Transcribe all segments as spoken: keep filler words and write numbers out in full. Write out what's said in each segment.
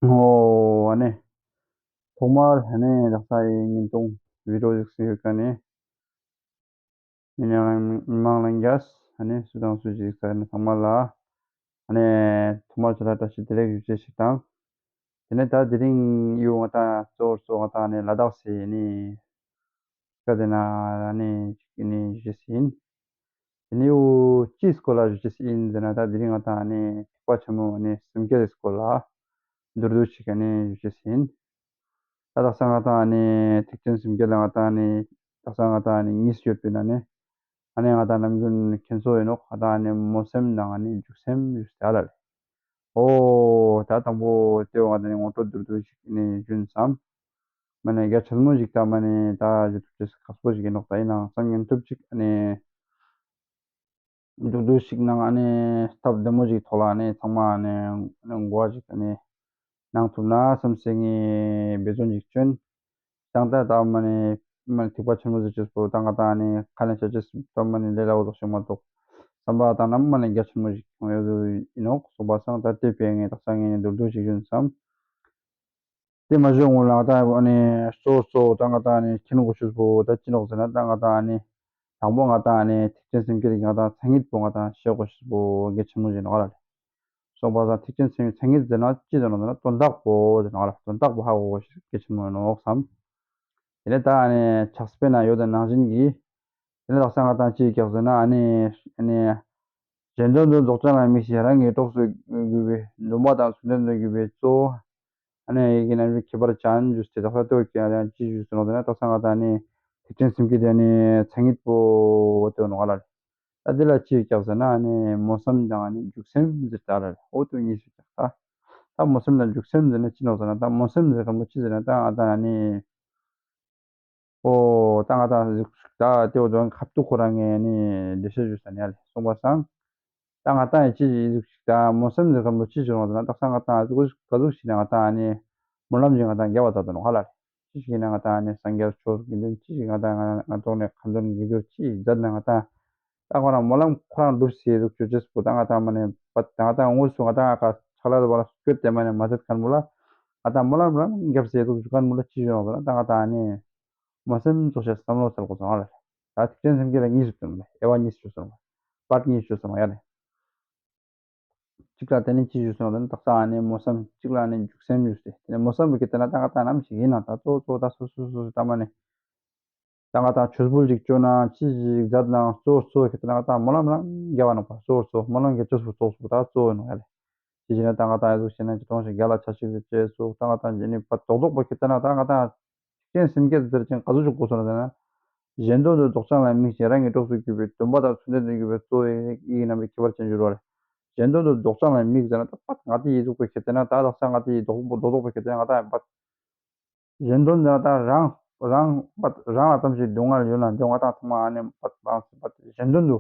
ཨོ་ཨ་ནི། ཐོག་མར་ཨ་ནི་དག་ས་ཡི་བརྙན་ཐུང་བི་ཌི་ཡོ་ཞིག་སི་ཡོད་ཀ་ནི། མི་མང་ལ་རྒྱས་ཨ་ནི་སུ་དང་སུ་ཞིག་ས་ནི་ཚང་མ་ལ། ཨ་ནི་ཐོག་མར་ཆ་ལ་བཀྲ་ཤིས་བདེ་ལེགས་ཞུ་ཅེས་ཤིག་དང་། དེ་ནས་ད་དེ་རིང་ཡོ་ང་ཏང་གཙོ་བོ་གཙོ་ང་ཏང་ཨ་ནི་ལ་དྭགས་སི་ཨ་ནི། སྐད་དེ་ན་ཨ་ནི་ཅིག་ཨ་ནི་ཞུ་ཅེས་ཡིན། དེ་ནས་འུ་ཅིའི་སྐོར་ལ་ཞུ་ཅེས་ཡིན་ཟེར་ན་ད་དེ་རིང་ང་ཏང་ཨ་ནི་ཐེག་པ་ཆེན་མོ་ཨ་ནི་སེམས་བསྐྱེད་དེ་སྐོར་ལ་མདོར་བསྡུས་ཤིག་ཨ་ནི་ཞུ་ཅེས་ཡིན། ད་དག་ས་ང་ཏང་ཨ་ནི་ཐེག་ཆེན་སེམས་བསྐྱེད་ལ་ང་ཏང་ཨ་ནི་དག་ས་ང་ཏང་ཨ་ནི་གཉིས་ཡོད་པའི་ནང་ནས་ཨ་ནི་ང་ཏང་ནམ་རྒྱུན་མཁྱེན་གསལ་ཡིན་ནོག་ང་ཏང་ཨ་ནི་སྨོན་སེམས་དང་ཨ་ནི་འཇུག་སེམས་ཞུ་ཅེས་ལ་ལེ། ཨོ་ད་དང་པོ་དེ་བོ་ང་ཏང་ནི་ངོ་སྤྲོད་མདོར་བསྡུས་ཤིག་ནི་ཞུན་སམ། མ་ནེ་རྒྱ་ཆེན་མོ་ཞིག་ད་མ་ནེ་ད་ཞུ་ཐུབ་ཅེས་ཁག་པོ་ཞིག་ཡིན་ནོག་ད་ཡིན་ནའང་སང་ཉིན་ཐུབ་ཅིག་ཨ་ནི་མདོར་བསྡུས་ཤིག་ནང་ཨ་ནི་སྟབས་བདེ་མོ་ཞིག་ཐོག་ལ་ཨ་ནི་ཚང་མ་ཨ་ནི་གོ་བ་ཞིག་ཨ་ནི་གནང་ཐུབ་ན་བསམ་སེ་ངས་འབད་བརྩོན་ཞིག་བཅོན། ད་ད་ད་མ་ནེ་མ་ནེ་ཐེག་པ་ཆེན་མོ་ཟེར་ཅེས་པོ་ད་ང་ཏང་ཨ་ནི་ཁ་ལེན་བྱ་ཅེས་ད་མ་ནེ་ལས་སླ་བོ་ཙོགས་ཤིག་མ་གཏོགས་བསམ་པ་ད་ནམ་མ་ནེ་རྒྱ་ཆེན་མོ་ཞིག་ཡོང་ཡོད་ཡིན་ནོག་སོང་པ་སང་ད་དེ་ཕི་ངས་དག་ས་ངས་མདོར་བསྡུས་ཤིག་ཞུན་སམ། དེ་མ་ཞུ་སྔོན་ལ་ད་ཨ་ནི་གཙོ་གཙོ་ད་ང་ཏང་ཨ་ནི་མཁྱེན་དགོས་ཤེས་པོ་ད་ཅི་ནོག་ཟེར་ན་ད་ང་ཏང་ཨ་ནི་དང་པོ་ང་ཏང་ཨ་ནི་ཐེག་ཆེན་སེམས་བསྐྱེད་ཀྱི་ང་ཏང་མཚན་ཉིད་པོ་ང་ཏང་ཤེས་དགོས་ཤེས་པོ་གལ་ཆེན་མོ་ཞིག་ནོག་ལ་ལེ། སོང་པ་སང་ཐེག་ཆེན་སེམས་མཚན་ཉིད་ཟེར་ན་ཅི་ཟེར་ནོག་ཟེར་ན་དོན་དག་པོ་ཟེར་ནོག་ལ་དོན་དག་པོ་ཧ་གོ་དགོས་ཤེས་གལ་ཆེན་མོ་ནོག་སམ། དེ་ནས་ད་ཨ་ནི་ཕྱག་དཔེ་ན་ཡོད་དེ་ནང་བཞིན་གྱི། དེ་ནས་དག་ས་ང་ཏང་ཅི་ཡོད་ཀྱག་ཟེར་ན་ཨ་ནི་ཨ་ནི། གཞན་དོན་དུ་རྫོགས་བྱང་ལ་དམིགས་ཤིང་རང་གི་གྲོགས་སུ་གྱུར་པའི་སྡོམ་པ་དང་མཚུངས་ལྡན་དུ་གྱུར་པའི་གཙོ་བོ། ཨ་ནི་ཡི་གེ་རྣམ་བཞི་ཁྱད་པར་ཅན་ཞུས་ཏེ་དག་ས་ལྟོས་ཀྱི་ཡང་ཅི་ཞུས་ཟེར་ན་དག་ས་ང་ཏང་ཨ་ནི་ཐེག་ཆེན་སེམས་བསྐྱེད་དེ་ནི་མཚན་ཉིད་པོ་དེ་ནོག་ལ། ད་དེ་ལ་ཅི་ཡོད་ཀྱག་ཟེར་ན་ཨ་ནི་སྨོན་སེམས་དང་ཨ་ནི་འཇུག་སེམས་ཟེར་ད་ལ་འོ་དེ་གཉིས་ཡོད་ཀྱག་ད། ད་སྨོན་སེམས་དང་འཇུག་སེམས་ཟེར་ན་ཅི་ནོག་ཟེར་ན་ད་སྨོན་སེམས་ཟེར་མཁན་པོ་ཅི་ཟེར་ན་ད་ང་ཏང་ཨ་ནི། ཨོ་ད་ང་ཏང་ཟུག་ད་དེ་བོ་དོན་ཁབ་ཏུ་ཁོ་རང་ངས་ནི་འགྲེལ་བཤད་ཞུས་ས་ནི་ཡ་ལེ་སོང་པ་སང་། ད་ང་ཏང་ཡི་ཅི་ཞིག་ཟུག་ཞིག་ད་སྨོན་སེམས་ཟེར་མཁན་པོ་ཅི་ཞིག་ནོག་ཟེར་ན་དག་ས་ང་ཏང་ཟུག་ག་ཟུག་ཞིག་ན་ང་ཏང་ནི་སྨོན་ལམ་ཞིག་ང་ཏང་རྒྱབ་པ་ད་དོ་ནོག་ཧ་ལ་ལེ། ཅི་ཞིག་ཡིན་ན་ང་ཏང་ནི་སངས་རྒྱས་ཆོས་དགེ་འདུན་ཅི་ཞིག་ང་ཏང་ང་ང་ཏོག་ནས་ཁ་འདོན་དགེ་སྦྱོར་ཅི་ཞིག་མཛད་ན་ང་ཏང་། ད་ཁོ་རང་སྨོན་ལམ་ཁོ་རང་འགྲུབ་སེ་ཟུག་ཅོ་ཅེས་པོ་ད་ང་ཏང་མ་ནེ་པ་ད་ང་ཏང་དངོས་སུ་ང་ཏང་ཨ་ཁ་ཕྱག་ལས་པ་ལ་སྐྱོད་དེ་མ་ནེ་མ་མཛད་མཁན་པོ་ལ་ང་ཏང་སྨོན་ལམ་རང་རྒྱབ་སེ་ཟུག་ཞུ་མཁན་པོ་ལ་ཅི་ཞུ་ནོག་ཟེར་ན་ད་ང་ཏང་ནི་སྨོན་སེམས་ཙོགས་ཤིག་བསམ་བློ་ཟེར་དགོས་སོང་ང་ལ། ད་ཐེག་ཆེན་སེམས་བསྐྱེད་ལ་གཉིས་སུ་བསྟན་པ་དབྱེ་བ་གཉིས་སུ་བསྟན་པ་པར་གཉིས་སུ་བསྟན་པ་ཡ་ལེ། གཅིག་ལ་དེ་ནི་ཅི་ཞུས་སོང་ལ་དེ་ནི་དག་ས་ཨ་ནི་སྨོན་སེམས། གཅིག་ལ་ཨ་ནི་འཇུག་སེམས་ཞུས་ཏེ་དེ་ནི་སྨོན་སེམས་པོ་ཁྱེར་ཏེ་ན་ད་ང་ཏང་ནམ་ཞིག་ཡིན་ན་ད་གཙོ་བོ་གཙོ་བོ་ད་སོ་སོ་སོ་སོ་ད་མ་ནེ། ད་ང་ཏང་ཆོས་འབུལ་ཅིག་ཅོ་ན་ཅི་ཞིག་མཛད་ན་གཙོ་བོ་གཙོ་བོ་ཁྱེར་ཏེ་ན་ང་ཏང་སྨོན་ལམ་རང་རྒྱབ་པ་ནོག་པ་གཙོ་བོ་གཙོ་བོ་སྨོན་ལམ་གྱི་གཙོ་བོ་གཙོ་བོ་ད་གཙོ་བོ་ནོག་ཡ་ལེ། ཅི་ཞིག་ན་ད་ང་ཏང་ཡ་ཟུག་བྱས་ན་ཅི་གཏོང་ཞིག་རྒྱ་ལ་ཆ་ཞིག་ཅེས་སོགས་ད་ང་ཏང་ཇི་ནི་པ་རྡོག་རྡོག་པོ་ཁྱེར་ཏེ་ན་ད་ང་ཏང་ཐེག་ཆེན་སེམས་བསྐྱེད་ཟེར་ཅིང་ག་ཟུག་ཞིག་དགོས་སོང་ན་ཟེར་ན། གཞན་དོན་དུ་རྫོགས་བྱང་ལ་དམིགས་ཤིང་རང་གི་གྲོགས་སུ་གྱུར་པའི་སྡོམ་པ་དང་མཚུངས་ལྡན་དུ་གྱུར་པའི་གཙོ་བོ་ཡི་གེ་རྣམ་པའི་ཁྱད་པར་ཅན་འགྱུར་བ་རེད། གཞན་དོན་དུ་རྫོགས་བྱང་ལ་དམིགས་ཟེར་ན་ད་པ་ང་ཏི་ཡི་ཟུག་པོ་ཁྱེར་ཏེ་ན་ད་དག་ས་ང་ཏི་ཡི་རྡོག་རྡོག་པོ་ཁྱེར་ཏེ་ན་ང་ཏང་པ། གཞན་དོན་ཟེར་ན་ད་རང་རང་པ་རང་ལ་ཙམ་ཞིག་སྡུག་བསྔལ་ཡོད་ན་འདི་ང་ཏང་ཚང་མ་ཨ་ནི་པ་པ་གཞན་དོན་དུ་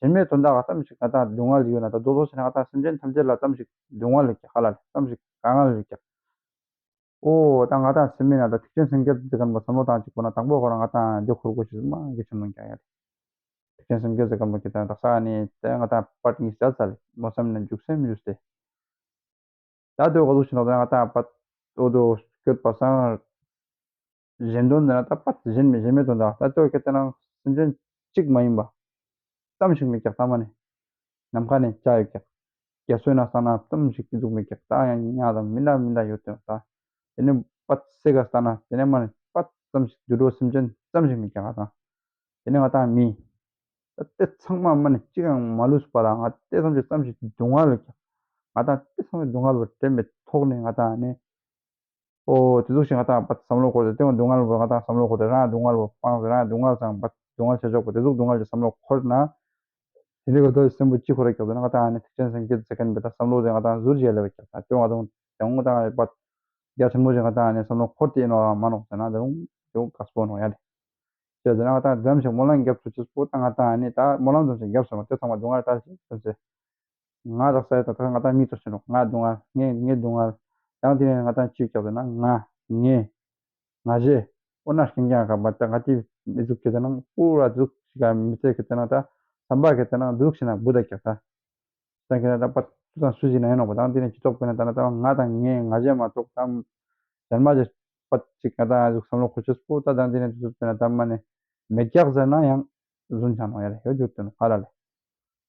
གཞན་མའི་དོན་དག་ལ་ཙམ་ཞིག་ང་ཏང་སྡུག་བསྔལ་ཡོད་ན་ད་རྡོག་རྡོག་བྱས་ན་ང་ཏང་སེམས་ཅན་ཐམས་ཅད་ལ་ཙམ་ཞིག་སྡུག་བསྔལ་ཡོད་ཀྱག་ཧ་ལ་ཙམ་ཞིག་དཀའ་ངལ་ཡོད་ཀྱག་ཨོ་ད་ང་ཏང་སེམས་མེད་ན་ད་ཐེག་ཆེན་སེམས་བསྐྱེད་ཟེར་མཁན་པོ་བསམ་བློ་བཏང་ཅིག་པོ་ན་དང་པོ་ཁོ་རང་ང་ཏང་འདི་འཁོར་དགོས་ཤེས་མ་གལ་ཆེན་མོ་ཀྱང་ཡ་རེད། ཐེག་ཆེན་སེམས་བསྐྱེད་ཟེར་མཁན་པོ་ཁྱེར་ཏེ་ན་དག་ས་ནི་དེ་ང་ཏང་པར་གཉིས་བྱ་ཚར་རེད། སྨོན་སེམས་ནི་འཇུག་སེམས་ཡོད་དེ། ད་དེ་ག་ཟུག་ཞིག་ན་ད་ང་ཏང་པར་འོ་དོ་སྐྱོད་པ་སང་གཞན་དོན་ཟེར་ན་ད་པར་གཞན་མི་གཞན་མི་དོན་དག་ད་དེ་ཁྱེར་ཏེ་ན་སེམས་ཅན་གཅིག་མ་ཡིན་པ། ཙམ་ཞིག་མི་ཀྱག་ད་མ་ནི། ནམ་མཁའ་ནི་བྱ་ཡོད་ཀྱག་རྒྱ་མཚོའི་ནང་ས་ན་ཙམ་ཞིག་གི་འདུག་མི་ཀྱག་ད་ཡང་ཉག་དང་མི་འདྲ་མི་འདྲ་ཡོད་དེ་ད། དེ་ནི་པད་སེ་ག་ས་ན་དེ་ནི་མ་ནི་པད་ཙམ་ཞིག་དུད་འགྲོ་སེམས་ཅན་ཙམ་ཞིག་མི་ཀྱག་ང་ཏང་། དེ་ནི་ང་ཏང་མི། ད་དེ་ཚང་མ་མ་ནི་གཅིག་ཡང་མ་ལུས་པ་ལ་ང་དེ་ཙམ་ཞིག་ཙམ་ཞིག་སྡུག་བསྔལ་ཡོད་ཀྱག་ང་ཏང་དེ་ཚང་མའི་སྡུག་བསྔལ་བོ་དྲན་པའི་ཐོག་ནས་ང་ཏང་ནི། ཨོ་དེ་ཟུག་ཞིག་ང་ཏང་པད་བསམ་བློ་འཁོར་ཏེ་དེ་བོ་སྡུག་བསྔལ་བོ་ང་ཏང་བསམ་བློ་འཁོར་ཏེ་རང་སྡུག་བསྔལ་བོ་སྤངས་ཏེ་རང་སྡུག་བསྔལ་སང་པད་སྡུག་བསྔལ་ཆ་ཆོག་པོ་དེ་ཟུག་སྡུག་བསྔལ་གྱི་བསམ་བློ་འཁོར་ན། དེ་འདྲའི་ག་དོ་སེམས་པོ་ཅི་འཁོར་རེ་ཀྱག་ཟེར་ན་ང་ཏང་ནི་ཐེག་ཆེན་སེམས་བསྐྱེད་ཟེར་མཁན་པོ་ད་བསམ་བློ་ཟེར་ང་ཏང་ཟུར་བཞག་ལེ་བ་ཀྱག་ད་དེ་བོ་ང་ཏང་དེ་བོ་ང་ཏང་པད་རྒྱ་ཆེན་མོ་ཞིག་ང་ཏང་ནི་བསམ་བློ་འཁོར་ཏེ་ཡིན་ནོག་མ་ནོག་ཟེར་ན་དེ་བོ་དེ་བོ་དཀའ་སྤོ་ནོག་ཡ་ལེ། ཅི་ཟེར་ན་ང་ཏང་ཙམ་ཞིག་སྨོན་ལམ་རྒྱབ་ཐུབ་ཅེས་པོ་ད་ང་ཏང་ནི་ད་སྨོན་ལམ་ཙམ་ཞིག་རྒྱབ་སོང་ན་དེ་ཚང་མ་སྡུག་བསྔལ་ལྟར་ཞིག་ཙམ་ཞིག་ང་དག་ས་ཡོད་ད་ད་ང་ཏང་མི་ཚོ་ཤེས་ནོག་ང་སྡུག་བསྔལ་ངས་ངས་སྡུག་བསྔལ། ཡང་དེ་ནས་ང་ཏང་ཅི་ཀྱག་ཟེར་ན་ང་ངས་ང་རྗེ། འོ་ན་རྐྱང་རྐྱང་ག་པ་ད་ང་ཏི་མི་ཟུག་ཁྱེར་ཏེ་ན་པུ་ར་ཟུག་ཞིག་ག་མི་ཚེ་ཁྱེར་ཏེ་ན་ད་བསམ་པ་ཁྱེར་ཏེ་ན་ཟུག་ཞིག་ན་བུ་ད་ཀྱག་ད། ད་ཁྱེར་ན་ད་པ་ ཏུ་དང་སུ་ཞིག་ན་ཡིན་ནོག་པ། དང་དེ་ནས་སྤྱི་ཚོགས་པོ་ན་ད་ན་ད་ང་དང་ངའི་ང་རྒྱལ་མ་གཏོགས་ད་གཞན་མ་ཞིག་པ་ཅིག་ང་དང་ཨ་ཟུག་བསམ་བློ་འཁོར་ཅེས་པོ་ད་དང་དེ་ནས་དུས་ཚོད་པོ་ན་ད་མ་ནས་མེད་རྒྱག་ཟེར་ན་ཡང་རྫུན་ཆ་ནོག་ཡ་ལེ། ཡོད་རྒྱུ་དེ་ནོག་ཧ་ལ་ལེ།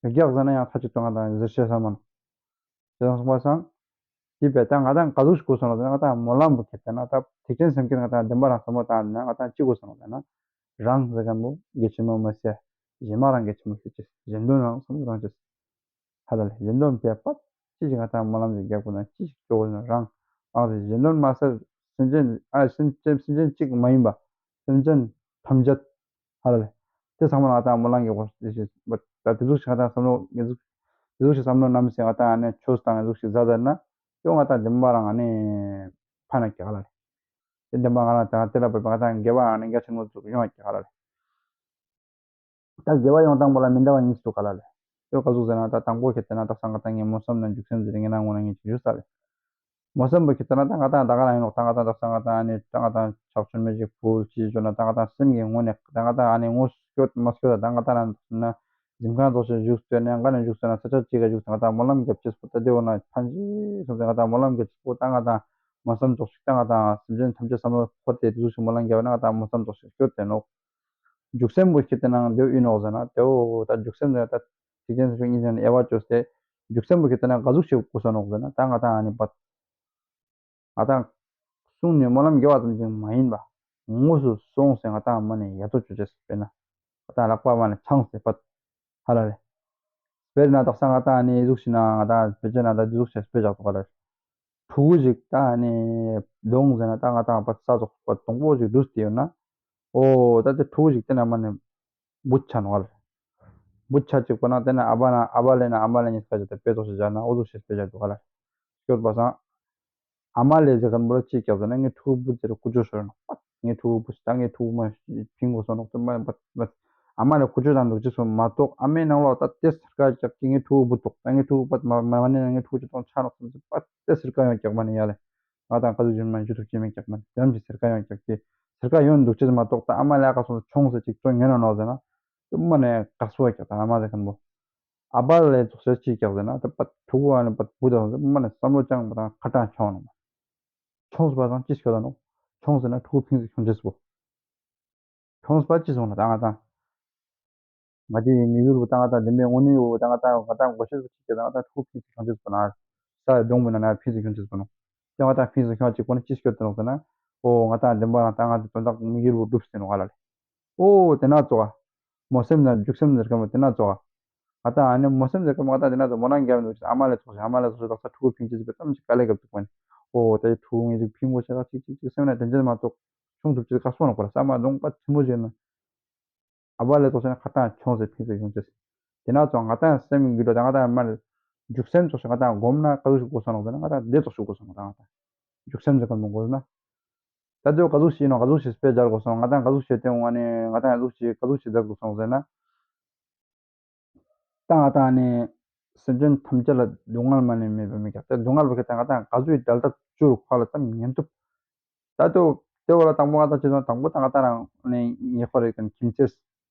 མེད་རྒྱག་ཟེར་ན་ཡང་ཐ་ཅིག་ཏུ་ང་དང་ཟེར་ཤེས་ས་མ་ནོག་དེ་དང་སོང་པ་སང་། དེ་བས་ད་ང་དང་ག་ཟུག་ཞིག་དགོས་སོང་ལ་ཟེར་ན་ང་དང་སྨོན་ལམ་པོ་ཁྱེར་ཏེ་ན་ད་ཐེག་ཆེན་སེམས་བསྐྱེད་ང་དང་བདེན་པ་རང་བསམ་བློ་བཏང་ན་ང་དང་ཅི་དགོས་སོང་ལ་ཟེར་ན། རང་ཟེར་མཁན་པོ་གལ་ཆེན་མོ་མ་ཟད། གཞན་མ་རང་གལ་ཆེན་མོ་ཤེས་ཅེས། གཞན་དོན་རང་བསམ་བློ་རང་ཅེས། ཧ་ལ་ལེ། གཞན་དོན་པའི་པ་ཅི་ཞིག་ང་དང་སྨོན་ལམ་ཞིག་རྒྱག་དགོས་ན་ཅི་ཞིག་ཅོ་དགོས་ན་རང་། རང་ཟེར་གཞན་དོན་མ་ཟད་སེམས་ཅན་ཨ་སེམས་ཅན་སེམས་ཅན་གཅིག་མ་ཡིན་པ། སེམས་ཅན་ཐམས་ཅད། ཧ་ལ་ལེ། དེ་ཚང་མ་ང་དང་སྨོན་ལམ་རྒྱག་དགོས་ཤེས་ཤིག་ད་དེ་ཟུག་ཞིག་ང་དང་བསམ་བློ་དེ་ཟུག་དེ་ཟུག་ཞིག་བསམ་བློ་བསྣམས་སེ་ང་དང་ཨ་ནི་ཆོས་དང་དེ་ཟུག་ཞིག་མཛད་ད་ན་ཡོ་ང་དང་བདེན་པ་རང་ཨ་ནི་ཕན་ན་ཀྱག་ཧ་ལ་ལེ། དེ་བདེན་པ་ང་རང་དང་དེ་ལ་བབ་པའི་ང་དང་དགེ་བ་ཨ་ནི་རྒྱ་ཆེན་མོ་ཟུག་ཡོང་ཀྱག་ཧ་ལ་ལེ། ད་དགེ་བ་ཡོང་སྟངས་པོ་ལ་མི་འདྲ་བ་གཉིས་འདུག་ག་ལ་ལེ། དེ་ག་ཟུག་ཟེར་ན་ད་དང་པོ་ཁྱེར་ཏེ་ན་ད་སང་ག་ད་ངས་སྨོན་སེམས་དང་འཇུག་སེམས་ཟེར་ངས་ན་ངོ་ན་ངས་ཅིག་ཞུས་ས་ལེ། སྨོན་སེམས་པོ་ཁྱེར་ཏེ་ན་ད་ང་ད་ད་ག་ལ་ཡིན་ནོག་ད་ང་ད་ད་སང་ག་ད་ཨ་ནི་ད་ང་ད་ཕྱག་མཆོད་མེ་ཅིག་ཕུལ་ཅིག་བྱོན་ན་ད་ང་ད་སེམས་ཀྱི་ངོ་ནས་ད་ང་ད་ཨ་ནི་དངོས་སུ་སྐྱོད་མ་སྐྱོད་ད་ད་ང་ད་ན་ན་གཟིམ་ཁང་ཙོགས་ཤིག་བཞུགས་ཏེ་ནས་ང་ནས་བཞུགས་ཏེ་ན་ས་ཆ་ཅིག་ག་བཞུགས་ཏེ་ང་ད་སྨོན་ལམ་རྒྱབ་ཅེས་པོ་ད་དེ་འོ་ན་ཕན་ཅིག་སོང་ཙང་ང་ད་སྨོན་ལམ་རྒྱབ་ཅེས་པོ་ད་ང་ད་སྨོན་སེམས་ཙོགས་ཤིག་ད་ང་ད་སེམས་ཅན་ཐམས་ཅད་བསམ་བློ་འཁོར་ཏེ་དེ་ཟུག་ཞིག་སྨོན་ལམ་རྒྱབ་ན་ང་ད་སྨོན་སེམས་ཙོགས་ཤིག་སྐྱོད་དེ་ནོག་འཇུག་སེམས་པོ་ཁྱེར་ཏེ་ན་དེ་ཡིན་ནོག་ཟེར་ན་དེ་འོ་ད་འཇུག་སེམས་ཟེར་ན་ད་ཐེག་ཆེན་སེམས་དཔའི་སྙིང་རྗེ་ནི་དབྱེ་བ་བཅོས་ཏེ་འཇུག་སེམས་པོ་ཁྱེར་ཏེ་ན་ག་ཟུག་ཞིག་དགོས་ས་ནོག་ཟེར་ན་ད་ང་ད་ཨ་ནི་པད་ང་ད་གསུང་ནས་སྨོན་ལམ་རྒྱབ་པ་ཙམ་ཅིག་མ་ཡིན་པ་དངོས་སུ་སོང་སེ་ང་ད་མ་ནས་ཡ་ཏོ་ཅོ་ཅེས་སྤེར་ན་ང་ད་ལག་པ་མ་ནས་འཆང་སེ་པད་ཧ་ལ་ལེ། སྤེར་ན་དག་ས་ང་ད་ཨ་ནི་ཟུག་ཞིག་ན་ང་ད་སྤེར་ཆ་ན་ད་འདི་ཟུག་ཞིག་སྤེར་བཞག་ཏོ་ཧ་ལ་ལེ། ཕྲུ་གུ་ཞིག་ད་ཨ་ནི་གདོང་ཟེར་ན་ད་ང་ད་པ་ས་ཙོགས་པ་དང་པོ་ཞིག་འདུས་ཏེ་ཡོད་ན། འོ་ད་དེ་ཕྲུ་གུ་ཞིག་དེ་ན་མ་ནི་བུ་ཆ་ནོག་ལ། བུ་ཆ་ཅིག་པ་ན་དེ་ན་ཨ་བ་ན་ཨ་བ་ལེ་ན་ཨ་མ་ལེ་གཉིས་ཀ་ཅིག་ད་དཔེ་ཙོགས་ཤིག་བཞག་ན་འོ་ཟུག་ཤིག་དཔེ་བཞག་འདུག་ག་ལ། སྐྱོད་པ་སང་། ཨ་མ་ལེ་ཟེར་མཁན་པོ་ལ་ཅི་སྐྱག་ཟེར་ན་ངའི་ཕྲུ་གུ་བུ་ཟེར་ཀུ་ཅོ་ཤོར་ནོག་ངའི་ཕྲུ་གུ་བུ་ད་ངའི་ཕྲུ་གུ་མ་ཕིང་གོ་སོང་ནོག་ཏེ་མ་མ་ཨ་མ་ལེ་ཀུ་ཅོ་དང་འདུག་ཅི་སོང་མ་གཏོགས་ཨ་མའི་ནང་ལོགས་ད་དེ་སེར་ཀ་སྐྱག་གི་ངའི་ཕྲུ་གུ་བུ་ཏོག་ད་ངའི་ཕྲུ་གུ་པད་མ་མ་ནི་ན་ངའི་ཕྲུ་གུ་ཅི་ཏོང་ཆ་ནོག་ཏེ་པད་དེ་སེར་ཀ་ཡོང་སྐྱག་མ་ནི་ཡ་ལེ། ང་དང་ཀ་ཟུག་ཞིག་མ་ཞུ་ཐུབ་ཅི་མེད་སྐྱག་མ་ནི་དེ་རམ་ཅི་སེར་ཀ་ཡོང་སྐྱག་གི་སེར་ཀ་ཡོང་འདུག་ཅི་མ་གཏོགས་ད་ཨ་མ་ལེ་ཨ་ཀ་སོང་ཆོང་ཟེར་ཅིག་ཅོ་ཉན་ན་ནོག་ཟེར་ན་དེ་མ་ནི་ཀག་སོ་སྐྱག་ད་ཨ་མ་ཟེར་མཁན་པོ། ཨ་བ་ལེ་ཙོགས་ཤིག་ཅིག་སྐྱག་ཟེར་ན་ད་པ་ཕྲུ་གུ་ཨ་ནི་པ་བུ་དང་མ་ནི་བསམ་བློ་ཅང་མ་དང་ཁ་གྲངས་ཆུང་ནོག་ཆུང་སོང་པ་དང་ཅི་སྐྱོད་ད་ནོག་ཆུང་ཟེར་ན་ཕྲུ་གུ་ཕིང་ཟེར་ཁྱོང་ཅེས་པོ། ཆུང་སོང་པ་ཅི་སོང་ན་ད་ང་དང་ང་དེ་མི་འགྱུར་བ་ད་ང་དང་བདེན་པའི་དངོས་གནས་བོ་ད་ང་དང་ང་དང་མགོ་ཤེས་པོ་ཅི་སྐྱོད་ད་ང་དང་ཕྲུ་གུ་ཕིང་ཟེར་ཁྱོང་ཅེས་པོ་ན་ས་ཡི་སྡོང་པོ་ན་ན་ཕིང་ཟེར་ཁྱོང་ཅེས་པོ་ནོག་དེ་ང་དང་ཕིང་ཟེར་ཁྱོང་ཅིག་པོ་ན་ཅི་སྐྱོད་ད་ནོག་ཟེར་ན་འོ་ང་དང་བདེན་པ་རང་ད་ང་དེ་དོན་དག་མི་འགྱུར་བོ་འགྲུབ་སྟེ་ནོག་ང་ལ་ལེ། འོ་དེ་ན་ཙོགས། སྨོན་སེམས་དང་འཇུག་སེམས་ཟེར་མཁན་པོ་དེ་ན་ཙོགས། ང་དང་ཨ་ནི་སྨོན་སེམས་ཟེར་མཁན་པོ་ང་དང་དེ་ན་ཙོགས་སྨོན་ལམ་རྒྱབ་འདུག་ཅི་ཨ་མ་ལེ་ཙོགས་ཤིག་ཨ་མ་ལེ་ཙོགས་ཤིག་དག་ས་ཕྲུ་གུ་ཕིང་ཅེས་པའི་ཙམ་ཞིག་དཀའ་ལས་རྒྱབ་འདུག་པ་ནི། འོ་དེ་ཕྲུ་གུ་ངེད་ཅིག་ཕིང་དགོས་ཤེས་ཀ་ཅིག་ཅིག་ཅིག་སེམས་ན་དྲན་ཅེས་མ་གཏོགས་ཆུང་ཐུབ་ཅེས་ཀ་སོང་ནོག་པ་ལ་ས་མ་གདོང་པ་ཆེན་མོ་ཞིག་ན། ཨ་བ་ལེ་ཙོགས་ཤིག་ན་ཁ་གྲངས་ཆུང་ཟེར་ཕིང་ཟེར་ཡོང་ཅེས། དེ་ན་ཙོགས་ང་དང་སེམས་འགྱུར་ད་ང་དང་མ་ནི་འཇུག་སེམས་ཙོགས་ཤིག་ང་དང་སྒོམ་ན་ཀ་ཟུག་ཞིག་དགོས་སོང་ནོག་ཟེར་ན་ང་དང་དེ་ཙོགས་ཤིག་དགོས་སོང་ནོག་ད་ང་དང་འཇུག་སེམས་ཟེར་མཁན་པོ་དགོས་ན། ད་དེ་ཀ་ཟུག་ཞིག་ཡིན་ནོག་ཀ་ཟུག་ཞིག་དཔེ་སྦྱར་དགོས་སོང་ང་དང་ཀ་ཟུག་ཞིག་དེ་འོང་ང་ནི་ང་དང་ཀ་ཟུག་ཞིག་ཀ་ཟུག་ཞིག་མཛད་དགོས་སོང་ཟེར་ན། ད་ང་དང་ནི་སེམས་ཅན་ཐམས་ཅད་ལ་སྡུག་བསྔལ་མ་ནི་མེད་པ་མི་ཀྱག་དེ་སྡུག་བསྔལ་བོ་ཁྱེར་ཏེ་ན་ང་དང་ཀ་ཟུག་ཡི་འབྲལ་ཐབས་བཅུ་རུ་ཁ་ལ་ཙམ་ཉན་ཐུབ། ད་དེ་དེ་བོ་ལ་དང་པོ་ང་དང་ཅི་སོང་དང་པོ་ད་ང་དང་རང་ནི་ཉེ་འཁོར་རེ་ཀན་ཁྱིམ་མཚེས།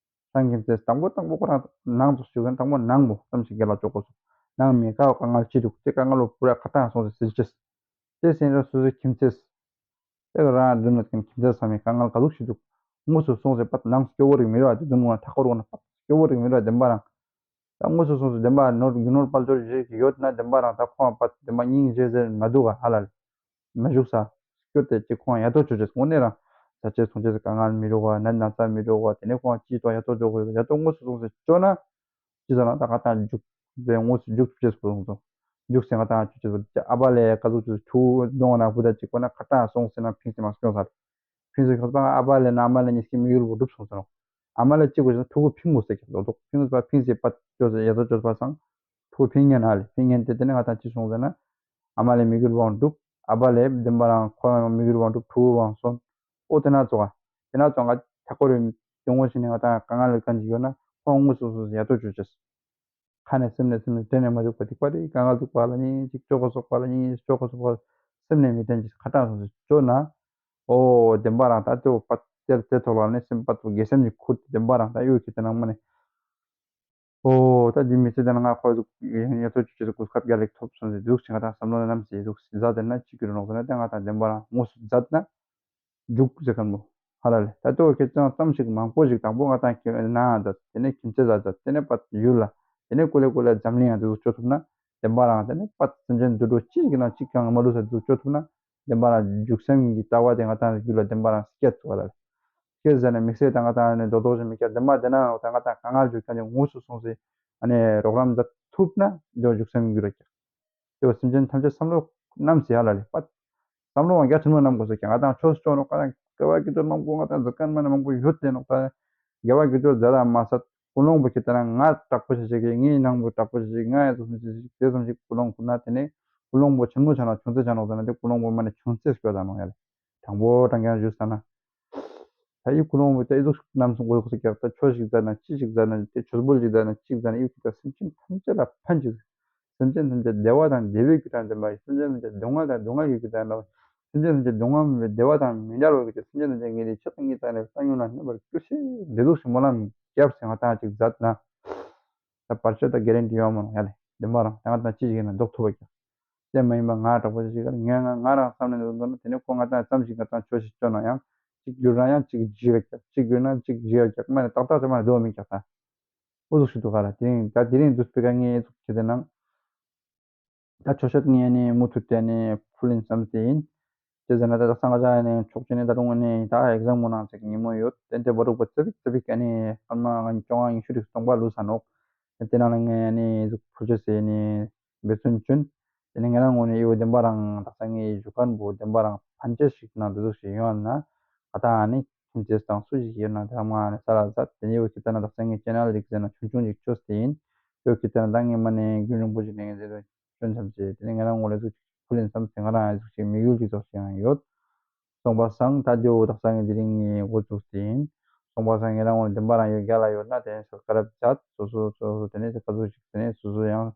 རང་ཁྱིམ་མཚེས་དང་པོ་དང་པོ་ཁོ་རང་ནང་དུ་ཞུགས་ན་དང་པོ་ནང་བོ་ཙམ་ཞིག་རྒྱལ་ལ་ཅོ་དགོས་སོང་། ནང་མི་ཀ་བ་དཀའ་ངལ་ཅི་འདུག་དེ་དཀའ་ངལ་བོ་པུ་ར་ཁ་གྲངས་སོང་ཟེར་ཟེར་ཅེས། དེ་སེམས་རང་སོ་སོའི་ཁྱིམ་མཚེས། དེ་ག་རང་མདུན་ལ་ཁྱིམ་མཚེས་ཚང་མའི་དཀའ་ངལ་ག་ཟུག་ཞིག་འདུག་དངོས་སུ་སོང་ཟེར་པ་ནང་སྐྱོ་བོ་རིག་མི་རུ་བ་དེ་མདུན་ལ་མཐའ་འཁོར་འོག་ན་པ་སྐྱོ་བོ་རིག་མི་རུ་བ་བདེན་པ་རང་། ད་དངོས་སུ་སོང་ཟེར་བདེན་པ་ནོར་རྒྱུ་ནོར་དཔལ་འབྱོར་ཞིག་ཡོད་ན་བདེན་པ་རང་ད་ཁོང་པ་བདེན་པ་སྙིང་རྗེ་ཟེར་མ་འདུག་ག་ཧ་ལ་ལེ། མ་བཞུགས་ས། སྐྱོ་དེ་ཅིག་ཁོང་ཡ་ཏོ་ཅོ་ཅེས་དངོས་གནས་རང་། ཟ་ཅེས་འཐུང་ཅེས་དཀའ་ངལ་མི་རུ་བ་ན་ན་ཚ་མི་རུ་བ་དེ་ནས་ཁོང་ཅི་ཏོ་ཡ་ཏོ་ཅོ་དགོས་ཡ་ཏོ་དངོས་སུ་སོང་ཟེར་ཅོ་ན། ཅི་ཟེར་ན་ད་ང་དང་འཇུག་པའི་དངོས་སུ་འཇུག་ཐུབ་ཅེས་པོ་སོང་ཙང་། འཇུག་སེ་ང་དང་ཅི་ཅེས་པོ་ཨ་བ་ལེ་ཀ་ཟུག་ཅེས་ཆུ་གདོང་ན་བུ་ད་ཅིག་པོ་ན་ཁ་གྲངས་སོང་ཟེར་ན་ཕིང་སེ་མ་སྐྱོང་ས་ལེ། ཕིང་སེ་ཁོ་པ་ཨ་བ་ལེ་ན་ཨ་མ་ལེ་གཉིས་ཀྱི་དམིགས་ཡུལ་བོ་འགྲུབ་སོང་ཟེར་ནོ། ཨ་མ་ལེ་ཅིག་པོ་ཟེར་ན་ཕྲུ་གུ་ཕིང་དགོས་ཟེར་ཀྱག་ལོ་ཏོག་ཕིང་སེ་པ་ཕིང་སེ་པ་ཅོ་ཟེར་ཡ་ཏོ་ཅོ་པ་སང་། ཕྲུ་གུ་ཕིང་ཉན་ན་ལེ་ཕིང་ཉན་ཏེ་དེ་ནས་ང་དང་ཅི་སོང་ཟེར་ན། ཨ་མ་ལེ་དམིགས་ཡུལ་བོ་འགྲུབ། ཨ་བ་ལེ་བདེན་པ་རང་ཁོ་རང་དམིགས་ཡུལ་བོ་འགྲུབ་ཕྲུ་གུ་བོ་སོང་། ཨོ་དེ་ན་ཙོགས། དེ་ན་ཙོགས་ང་ཐ་ཀོ་རེ་དེ་ངོ་ཤེས་ནས་ང་དང་དཀའ་ངལ་ཀ་ཅིག་ཡོད་ན་ཁོ་དངོས་སུ་སོང་ཟེར་ཡ་ཏོ་ཅོ་ཅེས། ཁ་ནས་སེམས་ནས་སེམས་ནས་དྲན་ནས་མ་བཅུག་པ་སྡིག་པ་རེ་དཀའ་ངལ་འདུག་པ་ལ་ཉིན་ཅིག་ཅོ་གོ་སོག་པ་ལ་ཉིན་ཅིག་ཅོ་གོ་སོག་པ་ལ་སེམས་ནས་མི་དྲན་ཅིག་ཁ་གྲངས་སོང་ཟེར་ཅོ་ན། ཨོ་བདེན་པ་རང་ད་དེ་བོ་པ་དེ་དེ་ཐོག་ལ་ནས་སེམས་པ་དེ་དགེ་སེམས་ཀྱི་ཁུར་དེ་བདེན་པ་རང་ད་གཡུག་གི་དེ་ནང་མ་ནས། ཨོ་ད་འདི་མི་ཚེ་དེ་ན་ང་ཁོ་ཟུག་ཡ་ཚོ་ཅི་ཅི་ཟུག་གོ་སྐབས་རྒྱལ་ལེགས་ཐོབ་སོང་ཟེར་འདུག་ཅི་ང་ཏང་བསམ་བློ་ནམ་སེ་ཟུག་ཟ་དེ་ན་ཅི་གི་རུ་ནོག་ཟེར་ན་དེ་ང་ཏང་བདེན་པ་རང་དངོས་སུ་མཛད་ན་འཇུག་ཟེར་མཁན་པོ་ཧ་ལ་ལེ། ད་ལྟོ་ཁྱེད་ཅག་ཙམ་ཞིག་མང་པོ་ཞིག་དང་པོ་ང་ཏང་ཁྱེད་ན་ཡང་མཛད། དེ་ནས་ཁྱིམ་མཚེས་ལ་མཛད། དེ་ནས་ཕར་ཡུལ་ལ། དེ་ནས་ཀུ་ལེ་ཀུ་ལེ་འཛམ་གླིང་ཡང་དེ་ཟུག་བཅོ་ཐུབ་ན་བདེན་པ་རང་དེ་ནས་ཕར་སེམས་ཅན་དུད་འགྲོ་ཅི་ཞིག་ན་ཅི་གང་མ་ལུས་ས་དེ་ཟུག་བཅོ་ཐུབ་ན་བདེན་པ་རང་འཇུག་སེམས་ཀྱི་ལྟ་བ་དེ་ང་ཏང་རྒྱུད་ལ་བདེན་པ་རང་སྐྱེ་ཐུབ་པ་ལ། སྐྱེ་ཟེར་ན་དམིགས་བསལ་དང་ང་ཏང་ནི་རྡོག་རྡོག་ཞིག་མི་སྐྱེ། བདེན་པ་དེ་ན་ང་ཏང་ང་ཏང་གང་ང་འཇུག་ཀྱང་དེ་དངོས་སུ་སོང་སེ་ཨ་ནི་རོགས་རམ་མཛད་ཐུབ་ན་དེ་བ་འཇུག་སེམས་རྒྱུད་ལ་སྐྱེ། དེ་བ་སེམས་ཅན་ཐམས་ཅད་བསམ་བློ་ནམ་སེ་ཧ་ལ་ལེ་པ། བསམ་བློ་བ་རྒྱ་ཆེན་མོ་ནམ་དགོས་སོ་ཀྱང་ང་ཏང་ཆོས་ཆོས་ནོ་ཀ་ན་དགེ་བ་དགེ་སྦྱོར་མང་པོ་ང་ཏང་མཛད་མཁན་མ་ནི་མང་པོ་ཡོད་དེ་ནོག་ད་དགེ་བ་དགེ་སྦྱོར་མཛད་ད་མ་ཟད་ཀུན་སློང་པོ་ཁྱེད་ལྟ་ན་ང་དྲག་པོ་ཞིག་ཞིག་གི་ངའི་ནང་པོ་དྲག་པོ་ཞིག་ཞིག་ང་ཡ་ཙོགས་ཞིག་ཞིག་དེ་ཙམ་ཞིག་ཀུན་སློང་ཁུར་ན་དེ་ནས་ཀུན་སློང་པོ་ཆེན་མོ་ཆ་ནོག་ཆུང་ཚེ་ཆ་ནོག་ཟེར་ན་དེ་ཀུན་སློང་པོ་མ་ནི་ཆུང་ཚེ་སྐྱོ་ད་ནོག་ཡ་ལེ། དྲང་པོ་དྲང་རྐྱང་ཞུས་ས་ན། ད་ཡི་ཀུན་སློང་པོ་ད་ཨི་ཟུག་ནམ་སོང་གོ་ཟུག་ཀྱག་ད་ཆོས་ཞིག་མཛད་ན་ཅི་ཞིག་མཛད་ན་དེ་ཆོས་འབུལ་ཞིག་མཛད་ན་ཅི་ཞིག་མཛད་ན་ཡི་ཀུན་ད་སེམས་ཅན་ཐམས་ཅད་ལ་ཕན་ཅིག་སེམས་ཅན་ཐམས་ཅད་བདེ་བ་དང་བདེ་བའི་རྒྱུ་དང་ལྡན་པ་ཡི། སེམས་ཅན་ཐམས་ཅད་སྡུག་བསྔལ་དང་སྡུག་བསྔལ་གྱི་རྒྱུ་དང་ལྡན་པ། སེམས་ཅན་ཐམས་ཅད་སྡུག་བསྔལ་མེད་པའི་བདེ་བ་དང་མི་འབྲལ་བར་གྱུར་ཅིག་སེམས་ཅན་ཐམས་ཅད་ངེས་ཏེ་ཆགས་སྡང་གཉིས་དང་ནི་བཏང་སྙོམས་ལ་གནས་པར་གྱུར་ཅིག་འདི་ཟུག་ཞིག་སྨོན་ལམ་རྒྱབ་སེ་ང་ཏང་ཅིག་མཛད་ན། ད་བར་ཆད་ད་གེ་རན་ཊི་ཡོད་མ་ནོག་ཡ་ལེ། བདེན་པ་རང་ད་ང་ཏང་ཅི་ཞིག་ཡིན་ན་ལྡོག་ཐུབ་པ་ཀྱག་དེ་མ་ཡིན་པ་ང་དྲག་པོ་ཞིག་ག་ལ་ངས་ང་ང་རང་བསམ་ནས་འདུག་ན་དེ་ནས་ཁོ་ང་ཏང་ཙམ་ཞིག་ང་ཏང་ཆོས་ཞིག་བཅོ་ན་ཡང་གཅིག་གྱུར་ན་ཡང་གཅིག་བརྗེ་ག་ཀྱག་གཅིག་གྱུར་ན་གཅིག་བརྗེ་ག་ཀྱག་མ་ནི་ཏག་ཏག་ཅིག་མ་ནི་འདུག་མི་ཀྱག་ད་འོ་ཟུག་ཞིག་འདུག་ག་ལ། དེ་རིང་ད་དེ་རིང་འདུག་སྤེ་ཀ་ངས་ཨི་ཟུག་བྱེད་དེ་ནང་ད་ཆོས་བཤད་ངས་ནི་མུ་མཐུད་དེ་ནི་ཕུལ་ཡིན་བསམ་སྟེ་ཡིན། དེ་ཟེར་ན་ད་ད་སང་ཀ་ཅག་ནི་ཆོག་ཅེ་ནི་ད་རུང་ནི་ད་ཨེག་ཛམ་མོ་ནང་ཅིག་ཉིན་མོ་ཡོད། དེ་འདྲ་བ་རུག་པ་ཙ་པིག་ཙ་པིག་ཨ་ནི་སྐར་མ་ང་བཅོ་ལྔ་ཉི་ཤུ་རིགས་སྟོང་པ་ལུས་ས་ནོག་དེ་ནང་ལ་ངས་ནི་ཨི་ཟུག་ཕུལ་ཅེས་ཟེར་ནི་འབད་བརྩོན་བཅོན། དེ་ནས་ང་རང་ངོས་ནས་ཡོ་བདེན་པ་རང་དག་ས་ངའི་ཞུ་མཁན་པོ་བདེན་པ་རང་ཕན་ཆད་ཞིག་ན་འདི་ཟུག་ཞིག་ཡོང་ན་ང་ཏང་ཨ་ནི་ཁྱིམ་མཚེས་དང་སུ་ཞིག་ཡོད་ན་དེ་རང་ང་ནས་ས་ལ་མཛད། དེ་ནས་ཡོ་ཁྱེད་ལྟ་ན་དག་ས་ངའི་ཅེ་ནལ་རིགས་ཟེར་ན་ཆུང་ཆུང་ཞིག་བཅོས་ཏེ་ཡིན། ཡོ་ཁྱེད་ལྟ་ན་ད་ངས་མ་ནས་རྒྱུན་རིང་པོ་ཞིག་ནས་ངས་འདི་ལ་བཅོན་ཙམ་བྱས། དེ་ནས་ང་རང་ངོས་ལ་ཟུག་ཅིག་ཕུལ་ཡིན་བསམ་སྟེ་ང་རང་ཨ་ཟུག་ཅིག་དམིགས་ཡུལ་ཅིག་ཙོགས་ཤིག་ཡང་ཡོད། སོང་པ་སང་ད་དེའོ་དག་ས་ངས་དེ་རིང་ངས་འགོ་བཙུགས་ཏེ་ཡིན། སོང་པ་སང་ངེད་རང་ངོས་བདེན་པ་རང་ཡོད་རྒྱ་ལ་ཡོད་ན་དེ་ནས་ས་ཀ་རབ་མཛད། སོ་སོ་སོ་སོ་དེ་ནས་ས་ཀ་ཟུག་ཅིག་དེ་ནས་སོ་སོ་ཡང་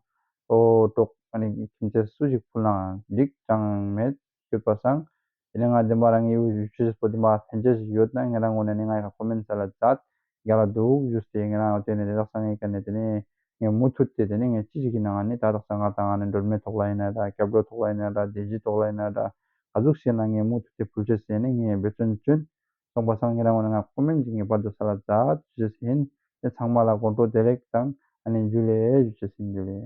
ཨོ་གྲོགས་ཨ་ནི་ཁྱིམ་མཚེས་སུ་ཞིག་ཕུལ་ནའང་འགྲིག་ཅང་མེད་ཡོད་པ་སང་། དེ་ནས་ང་བདེན་པ་རང་ངས་ཡུ་ཆུ་ཆེས་པོ་བདེན་པ་ཕན་ཆད་ཞིག་ཡོད་ན་ངེད་རང་ངོས་ནས་ནི་ང་ཡི་ཁ་ཀོ་མེན་ས་ལ་མཛད་རྒྱ་ལ་འདུག་ཞུས་ཏེ་ངེད་རང་དེ་ནས་དེ་དག་ས་ངའི་ཀ་ནས་དེ་ནས་ངས་མུ་མཐུད་དེ་དེ་ནས་ངས་ཅི་ཞིག་ཡིན་ནའང་ནི་ད་དག་ས་ང་དང་ཨ་ནི་སྒྲོལ་མའི་ཐོག་ལ་ཡིན་ན་འདྲ། སྐྱབས་འགྲོའི་ཐོག་ལ་ཡིན་ན་འདྲ། སྡེ་བཞིའི་ཐོག་ལ་ཡིན་ན་འདྲ། ག་ཟུག་ཞིག་ན་ངས་མུ་མཐུད་དེ་ཕུལ་ཆེས་ཟེར་ནས་ངས་འབད་བརྩོན་བཅོན། སོང་པ་སང་ངེད་རང་ངོས་ནས་ང་ཀོ་མེན་ཅིག་ངེས་པར་དུ་ས་ལ་མཛད་ཞུ་ཆེས་ཡིན། དེ་ཚང་མ་ལ་དགོང་དྲོ་བདེ་ལེགས་དང་ཨ་ནི་འཇུ་ལེ་ཞུ་ཆེས་ཡིན། འཇུ་ལེ།